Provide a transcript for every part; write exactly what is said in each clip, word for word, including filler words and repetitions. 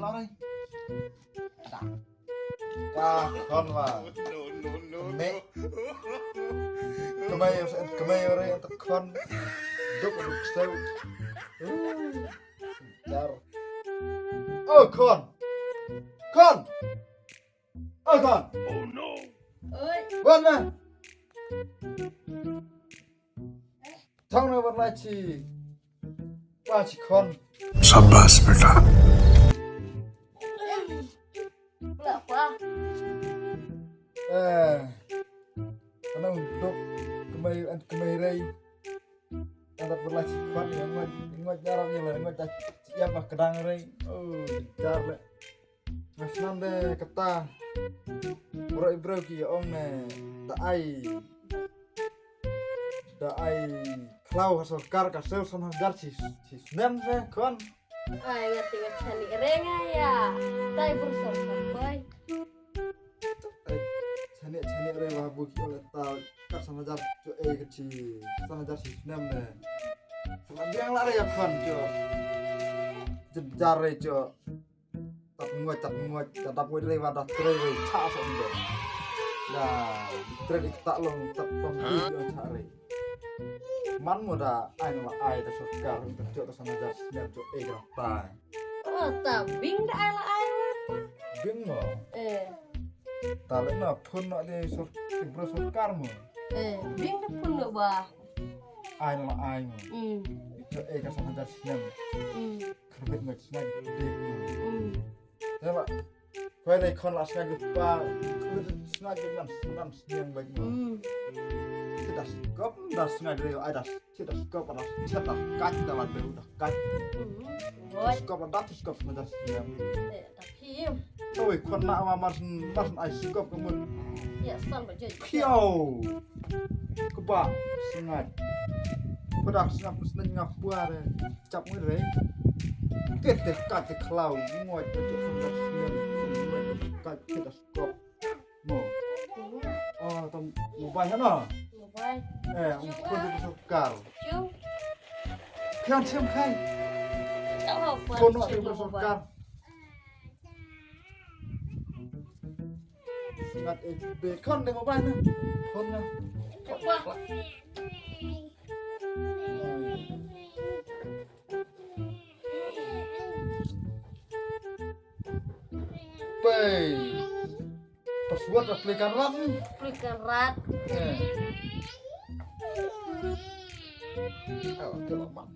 Lari. Ka khon wa. Me. Kemai, kemai ore ta khon. Duk, duk, sew. Jar. Oh, khon. Khon. Oh, khon. Wan na. Thong na wat lai chi. Wa chi khon. शाबाश बेटा। Eh. Ana duk kemai, kemai rei. Ana wat lai chi khon ya ngot, ngot jaram ya la ngot ta ya ba kedang rei. Oh, jar le. Mas nang de kata. Bro, bro ki ong ne. Da ai. Da ai. Khlaw ha sorkar ka sel san hajar chi, chi snem se khon. Ai, nga teng nga chani reng ai ya. Tai bur sorkar koi. Ai, chani, chani reng wa bu ki ong ta. Ka san hajar cho e ka chi. San hajar chi snem ne. San hajar la reng ya khon cho. Jar reng cho. Tap nguat, tap nguat, tap nguat rei wa da trei rei cha so ndo. Da trei di ta long tap pam di yo cha rei. Man mo da ai no ai da sorkar un ta cho ta san hajar snem cho e gra tai. Oh, ta bing da ai la ai. Bing mo. Eh. Ta le na phun no de sor, bro sorkar mo. Eh, bing da phun no ba. Ai no ai mo. Hmm. Cho e ka san hajar snem. Hmm. Karbit ngai sngai de. Hmm. Te ba. Koi dei khon la sngai pa. Sngai man man sniang ba. Hmm. Te da skop da sngai de ai da. Te da skop da. Te da kat da la de da kat. Hmm. Skop da te skop sngai da sniang. Te da phim. Oi khon na wa mar mar ai skop ka mut. Ya san ba je. Khiao. Kba sngai. Kba sngai sngai ngap puare. Chap ngi re. Ket de kat de khlaw ngi ngi de kat de khlaw ngi ngi de kat de skop. Mo. Oh, tam mobile ha na. Mobile. Eh, ang ko de sorkar. Chu. Khian chim khai. Ko no de sorkar. Ngat eh de kon de mobile na. Kon na. Pei. Password applikan rat. Applikan rat. Eh. Oh, ke laman.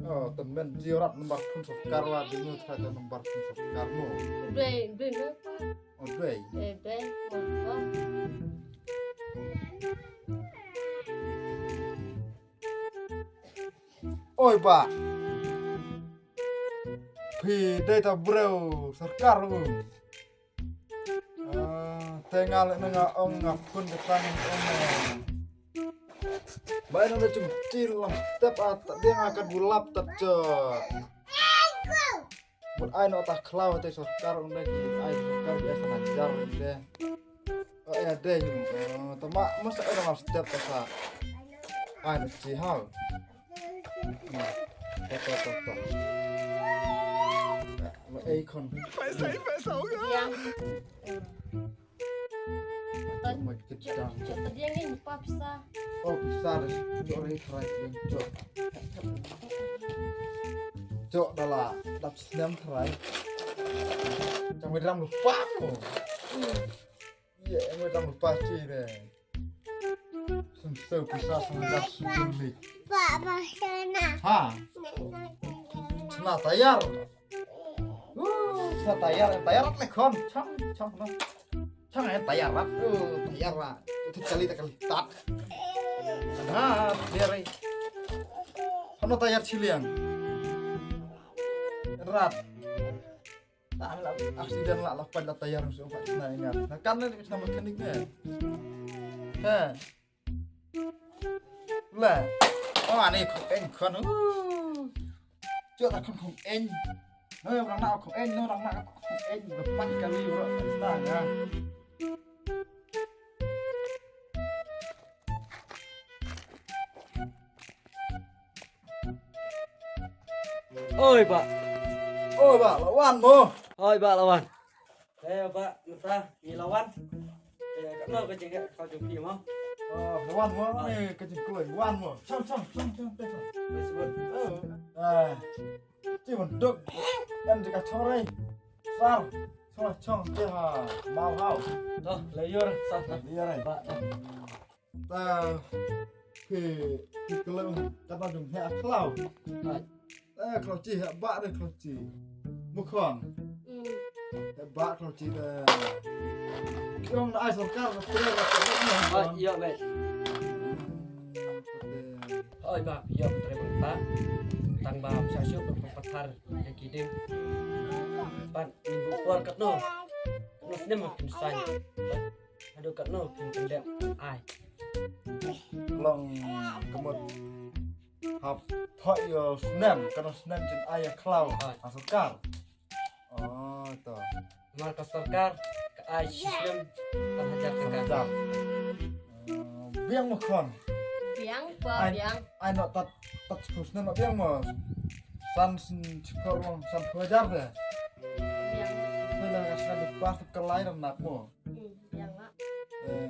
Oh, temen jirat nombar phone sorkar wa dinu tha nombar phone sorkar mo. Dei, dei. Oh, dei. Eh, dei. Oi ba. Phi dei ta briew sorkar u. Ah, te nga le nga ong nga phone ka tang ong. Ba ina da chung chil lam step a ta dei nga ka bulap ta cho. Mut ai no ta khlaw te sorkar ong dei ki ai sorkar ki ai sana jar ong dei. Oh, eh, dei. Oh, tama masa ada mas step ta sa. Ai no chi hau. Hmm. Ta ta ta ta. Lo ei khon. Paisa hi paisa hoga. Yang. Mo kita. Chok ta dia ni pa pisa. Oh, pisa dei. Chok ri tharai dei chok. Chok da la dap snem tharai. Chang me dram lupa ko. Ye, me dram lupa chi dei. Sum so pisa sum da sum ni. Papa sana. Ha. Sana tayar. Uh, sana tayar, tayar le khon. Chang, chang na. Chang eh tayar rat. Uh, tayar rat. Tu kali tak kali tat. Nah, biar ai. Kono tayar chiliang. Rat. Ta la accident la la pan la tayar so pa na ingat. Na kan na na mechanic ne. He. Le. Oh, ani khong eng khon. Cho ta khong khong eng. No rang na khong eng, no rang na khong eng. Lepas kali ro na ya. Oi ba. Oh, ba la wan mo. Hoi, ba la wan. Eh, ba, mynta ngi la wan. Eh, katno ka jingeh ka jong phi mo? Oh, la wan mo, ne ka jingkloi wan mo. Chong, chong, chong, chong, chong. Wei sibun. Oh, eh, ti wan duk. Kan jaka chong rai. Sar, chong, chong, te ha, mau hau. To, le yor, sa, sa. Le yor, eh. Ba, ba. Ta phi, phi kylli katba jong heh khlaw. Ai. Eh, khlaw chi heh ba de khlaw chi. Mukhon. Mm. Heh ba khlaw chi de. Kiong na ai sorkar na tre na tre na. Ai, ïa, mate. Oi, ba, ïa, tre ba. Tang ba, sa shu ba pathar de kidin. Ban, min bu por katno. Katno snem ma kin sign. Ban. Haduh katno phin pyndep ai. Long ka mut hap thoh ïa u snem, katno snem jin ai ïa khlaw. Ai. Ha sorkar. Oh, to. Namar ka sorkar ka ai shi snem san hajar tyngka. San hajar. Oh, biang ma khon. Biang pa biang. Ai, ai, no, tat, tat shiphew snem no biang mo. San sn-, shiphew long, san phew hajar de. Biang. Phew la ka snem pas ka lai ram nak mo. Hmm, biang la. Eh.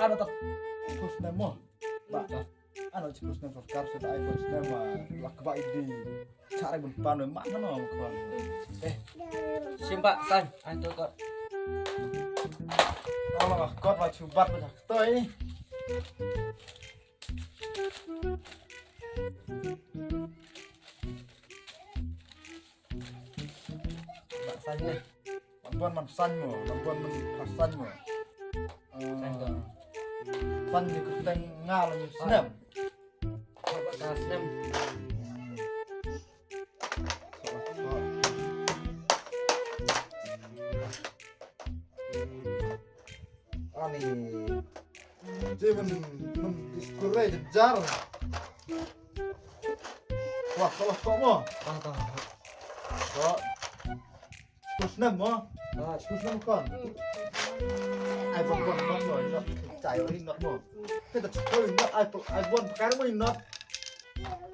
Ano tak shiphew snem mo. Ba. Ano shiphew snem sorkar sa ai shiphew snem ma. Lak ba idi. Chare bun pan ma no mo khon. Eh. Simba san. Ai to kot. Alo kot ma chubat ba toi. Ba san ne. Ban ban man san mo, ban ban man pa san mo. San ko. San ni kuteng ngal ni snem. Ba ka snem. Ani. Ji men, men diskure jar. Wah, salah kok mo. Ah, ah. Kok. Terus nem mo. Ah, terus nem kon. Ai bon bon bon mo. Not cai ori not mo. Kita cai ori not ai bon pakai mo not.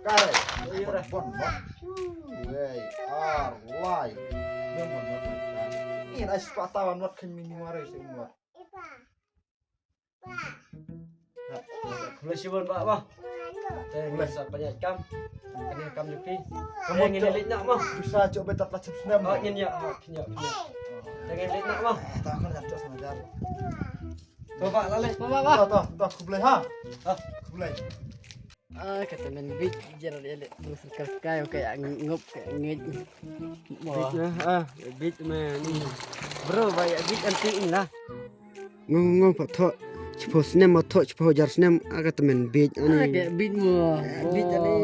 Kai. Ai bon bon mo. Wei, ar, lai. Ni mo not. Ni ai sepatah not kan minimal sih not. Khublei shibun bah, bah. Te ngi sa pynïaid kam. Kane kam jong phi. Kamu ngin leit noh mo. Pisa cok beta plastik snem. Oh, ngin ïa, oh, pynïaid, pynïaid. Te ngin leit noh mo. Ta kan jam cok sama jar. To bah, la leit. To bah, bah. To, to, to, khublei ha. Ha. Khublei. Ah, kata men bit jar ele. Terus kerkai, okay, ngup, ngej. Bit na, ah, bit man. Bro, ba ïa bit anti in lah. Ngong ngong pa thoh. Shiphew snem ma thoh, shiphew hajar snem, ah, kata men bit ani. Ah, ka bit mo. Bit ani.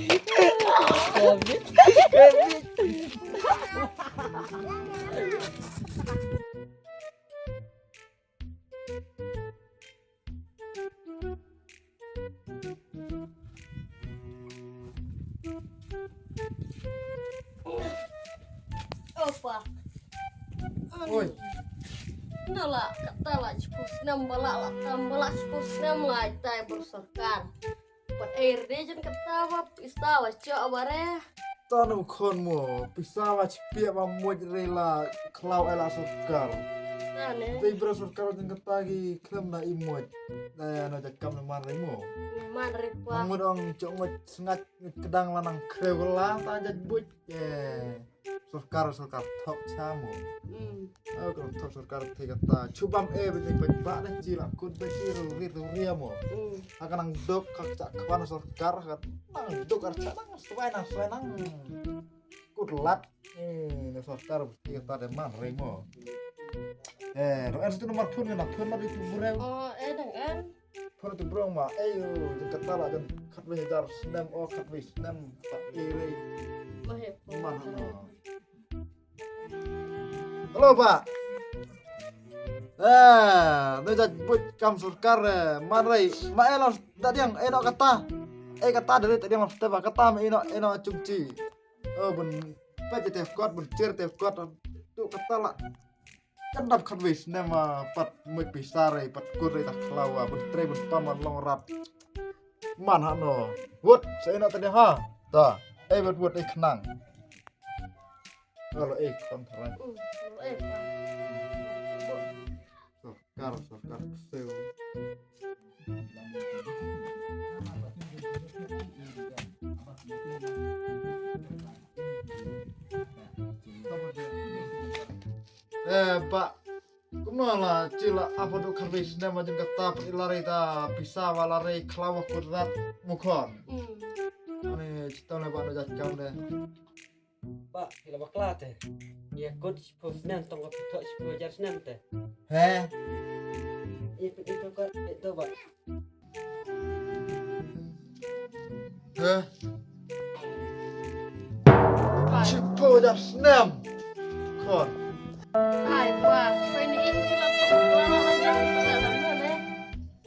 Bit. Opa. Oi. Nala, kata la shiphew snem ba la, la tam ba la shiphew snem la, ita bor sorkar. Pat air de jen kata ba pisa ba chok ba re. Tanu khon mo, pisa ba chipia ba moj re la khlaw ela sorkar. Tane. Te bro sorkar jen kata ki khlem na i moj. Na ya na jakam na man re mo. Man re pa. Ngut ong chok moj sngat kedang la nang khreu la ta jat buj. Eh. Sorkar, sorkar thok cha mo. Mm. Oh, kalau thok sorkar te kata. Chubam eh bini paj ba na chi la kut ba chi ru ri ru ri mo. Mm. Haka nang dok ka cha kwan sorkar ka nang dok ar cha nang swai nang swai nang. Kut lat. Eh, na sorkar te kata de man re mo. Eh, ro er situ nomor phone na phone la di tu bureu. Oh, eh, dang en. Phone tu bro ma, eh, yo, jin kata la jin khatwei hajar snem, oh, khatwei snem, pat iri. Ma he phone. Man no. Hello, ba. Eh, do jat buj kam sorkar, eh, man rei, ma eh la da diang, eh, no kata. Eh, kata dari ta diang, ba kata ma eh no, eh, no chungchi. Oh, bun, pa jete kot, bun cher te kot, tu kata la. Kan dap khatwei snem, ah, pat moj pisa re, pat kur re ta khlaw, ah, bun trei bun pam long rat. Man ha no. Wut, sa ina tadi ha. Ta. Ei, wat wat, ei, khnang. Alo, ei, khon tharai. Sorkar, sorkar ksew. Eh, ba. Kumno la, chi la apa duk kharbi snem ajin kata, pun ilari ta pisa walari khlawa kurat mukhon. Ani chita le ba no jat kam de. Ba, phi la bakla te. Ïa kut shiphew snem tang ba phi thoh shiphew hajar snem te. He? Ïa phi ito ka, ito ba. He? Shiphew hajar snem. Khon. Ai, ba, koi ni in kila.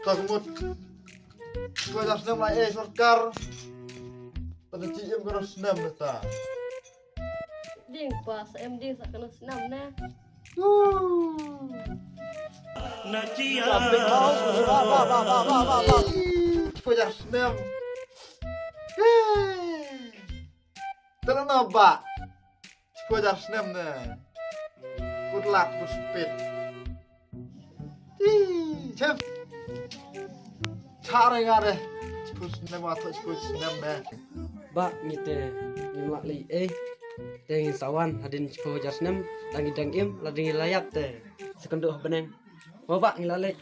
Takmut. Shiphew hajar snem la ei sorkar. Tang chi im kano snem ta. Ding pa sa em ding sa kano snem ne. Shiphew hajar snem. Tang na ba. Shiphew hajar snem ne. Kut lak kut spit. Ih, chem. Chare nga de. Shiphew snem, ato shiphew snem de. Ba, ngi te ngim lah lei ei. Te ngin sa wan hadien shiphew hajar snem, lada ngi dang im, lada ngi la ïap te sa kynduh ha bneng. Ba, ba, ngi lah lei.